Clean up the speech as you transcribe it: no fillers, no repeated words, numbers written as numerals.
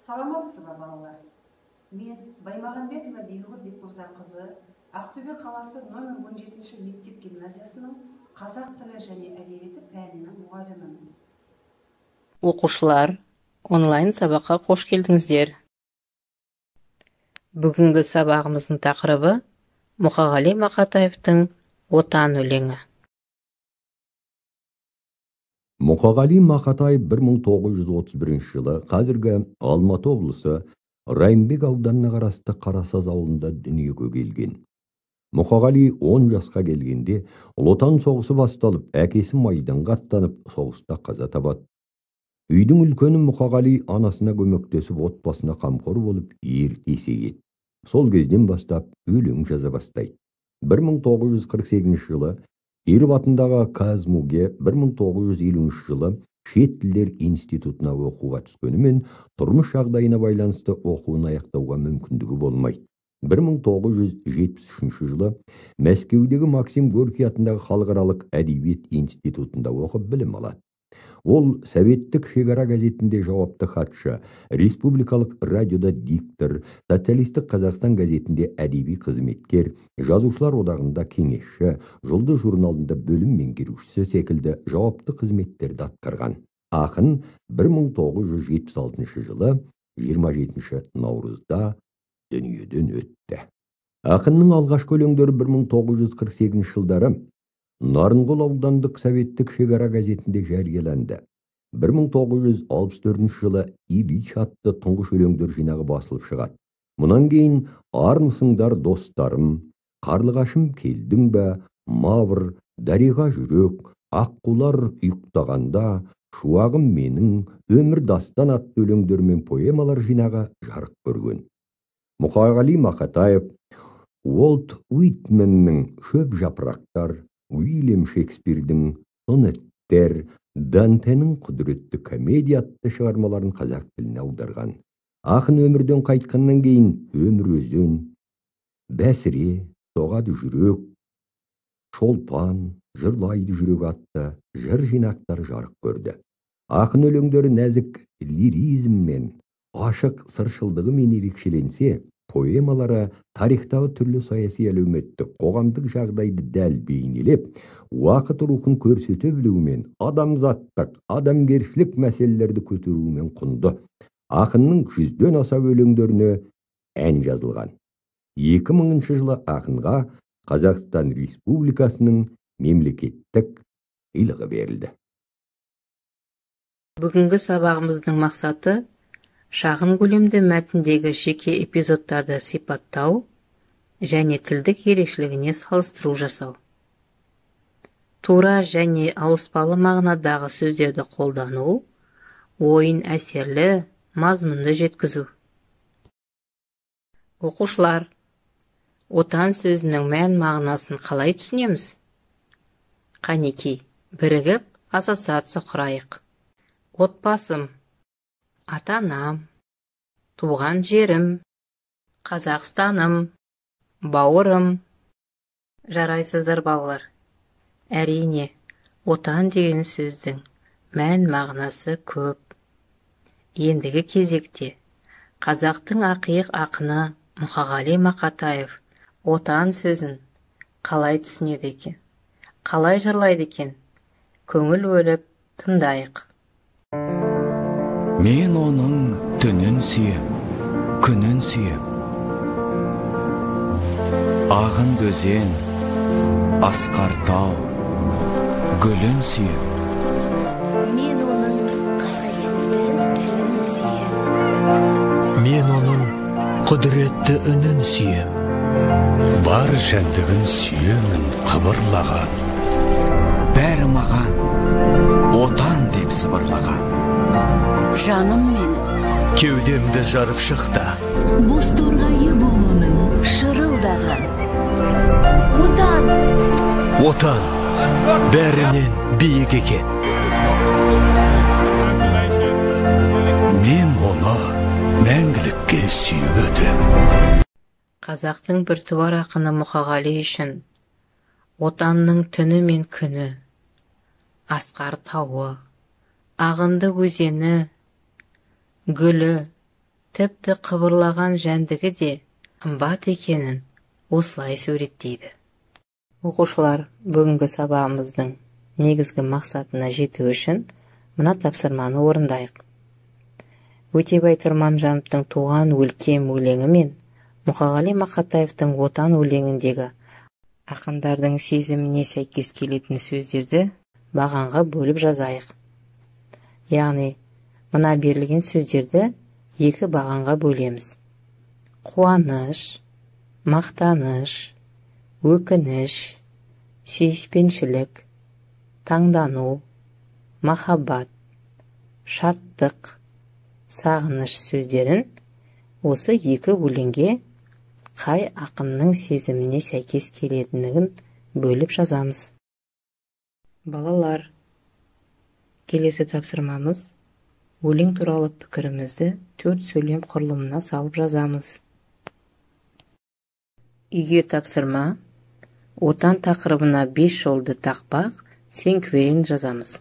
Саламатсыз ба, балалар? Мен Баймағамбетова Бибігүл Бекмырзақызы, Ақтөбе қаласы нөмір 17 мектеп гимназиясының қазақ тілі және әдебиеті пәнінің мұғалімімін. Оқушылар, онлайн сабаққа қош келдіңіздер. Бүгінгі сабағымыздың тақырыбы Мұқағали Мақатаевтың «Отан» өлеңі. Мұқағали Мақатаев 1931 жылы қазіргі Алматы облысы Райымбек ауданына қарасты Қарасаз ауылында дүниеге келген. Мұқағали 10 жасқа келгенде Ұлы Отан соғысы басталып, әкесі майданға аттанып, соғыста қаза табады. Үйдің үлкені Мұқағали анасына көмектесіп, отбасына қамқор болып, ерте есейеді. Сол кезден бастап өлең жаза бастайды. 1948 жылы Киров атындағы КазМУге, 1953 жылы шет тілдер институтына оқуға түскенімен, тұрмыс жағдайына байланысты оқуын аяқтауға мүмкіндігі болмайды. 1973 жылы Мәскеудегі Максим Горький атындағы халықаралық әдебиет институтында оқып білім алады. Ол Советтік шекара газетінде жауапты хатшы, республикалық радиода диктор, Социалистік Қазақстан газетінде әдеби қызметкер, Жазушылар одағында кеңесші, Жұлдыз журналында бөлім меңгерушісі секілді жауапты қызметтерді атқарған. Ақын 1976 жылы 27 наурызда дүниеден өтті. Ақынның алғашқы өлеңдері 1948 жылдары Нарынқол аудандық Советтік шекара газетінде жарияланды. 1964 жылы «Ильич» атты тұңғыш өлеңдер жинағы басылып шығады. Мұнан кейін «Армысыңдар, достарым», «Қарлығашым келдің бе», «Мавр», «Дариға жүрек», «Аққулар ұйықтағанда», «Шуағым менің», «Өмір дастан» атты өлеңдер мен поэмалар жинағы жарық көрген. Мұқағали Мақатаев Уолт Уитменнің «Шөп жапырақтар», Уильям Шекспирдің сонеттер, Дантенің «Құдіретті комедия» атты шығармаларын қазақ тіліне аударған. Ақын өмірден қайтқаннан кейін «Өмір өзен», «Бәсіре», «Соғады жүрек», «Шолпан», «Жырлайды жүрек» атты жыр жинақтары жарық көрді. Ақын өлеңдері нәзік лиризммен, ашық сыршылдығымен ерекшеленсе, поэмалары тарихтағы түрлі саяси, әлеуметтік, қоғамдық жағдайды дәл бейнелеп, уақыт рухын көрсете білуімен, адамзаттық, адамгершілік мәселелерді көтеруімен құнды. Ақынның 100-ден аса өлеңдеріне ән жазылған. 2000 жылы ақынға Қазақстан Республикасының мемлекеттік сыйлығы берілді. Бүгінгі сабағымыздың мақсаты шағын көлемді мәтіндегі жеке эпизодтарды сипаттау және тілдік ерекшелігіне салыстыру жасау. Тура және ауыспалы мағынадағы сөздерді қолдану, ойын әсерлі, мазмұнды жеткізу. Оқушылар, отан сөзінің мән мағынасын қалай түсінеміз? Қанекей, бірігіп ассоциация құрайық. Отбасым, ата-анам, туған жерім, Қазақстаным, бауырым. Жарайсыздар, балалар. Әрине, отан деген сөздің мән мағынасы көп. Ендігі кезекте қазақтың ақиық ақыны Мұқағали Мақатаев отан сөзін қалай түсінеді екен, қалай жырлайды екен, көңіл бөліп тыңдайық. Мен оның түнін сүйем, күнін сүйем. Ағынды өзен, асқар тау, гүлін сүйем. Мен оның қасиетті тілін сүйем. Мен оның құдіретті үнін сүйем. Бар жәндігін сүйемін қыбырлаған. Бәрі маған отан деп сыбырлаған. Жаным менің. Кеудемді жарып шықты. Бозторғайы бол оның шырылдаған. Отан! Отан бәрінен биік екен. Мен оны мәңгілікке сүйіп өтем. Қазақтың біртуар ақыны Мұқағали үшін отанның түні мен күні, асқар тауы, ағынды өзені, гүлі, Тіпті қыбырлаған жәндігі де қымбат екенін осылай суреттейді. Оқушылар, бүгінгі сабағымыздың негізгі мақсатына жету үшін мына тапсырманы орындайық. Өтебай Тұрманжановтың «Туған өлкем» өлеңі мен Мұқағали Мақатаевтың «Отан» өлеңіндегі ақындардың сезіміне сәйкес келетін сөздерді бағанға бөліп жазайық. Яғни, мына берілген сөздерді екі бағанға бөлеміз. Қуаныш, мақтаныш, өкініш, сүйіспеншілік, таңдану, махаббат, шаттық, сағыныш сөздерін осы екі өлеңге қай ақынның сезіміне сәйкес келетінін бөліп жазамыз. Балалар, келесі тапсырмамыз: өлең туралы пікірімізді төрт сөйлем құрылымына салып жазамыз. Үйге тапсырма: Отан тақырыбына бес жолды тақпақ, синквейн жазамыз.